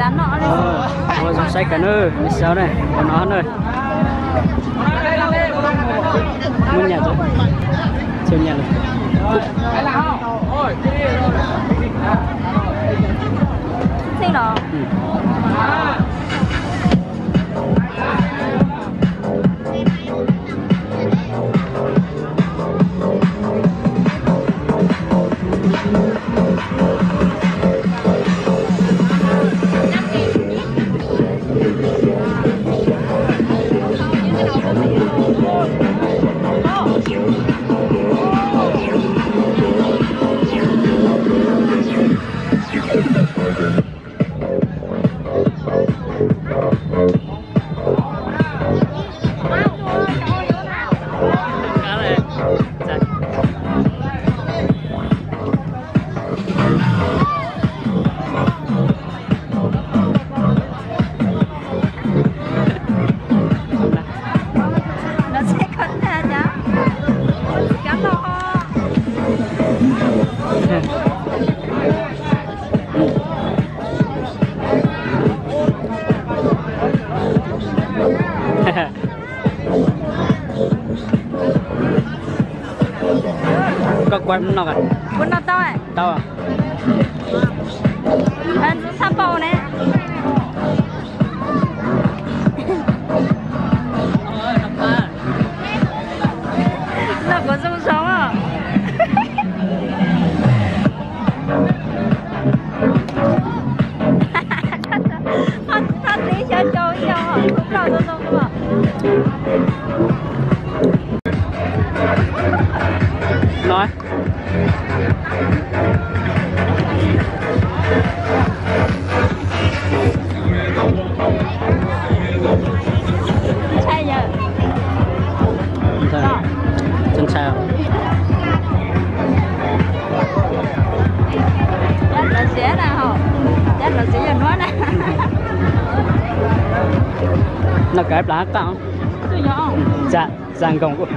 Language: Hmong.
Ua zoo saib kawg na, nws xyov na, ua no na. Muab nyas, txhua nyas lawm. Txij los. Koj kuaj no, kuaj no tau, tau. Ntxub txhaj paub ne. Los kuv zoo zoo os. Thaj tib xyov cov yog plaub zoo zoo os. No. Ntshai yawg. Ntshai. Cov ntawd siav na, cov ntawd siav yog nuav na. No kav plas qab. Txav nkoos.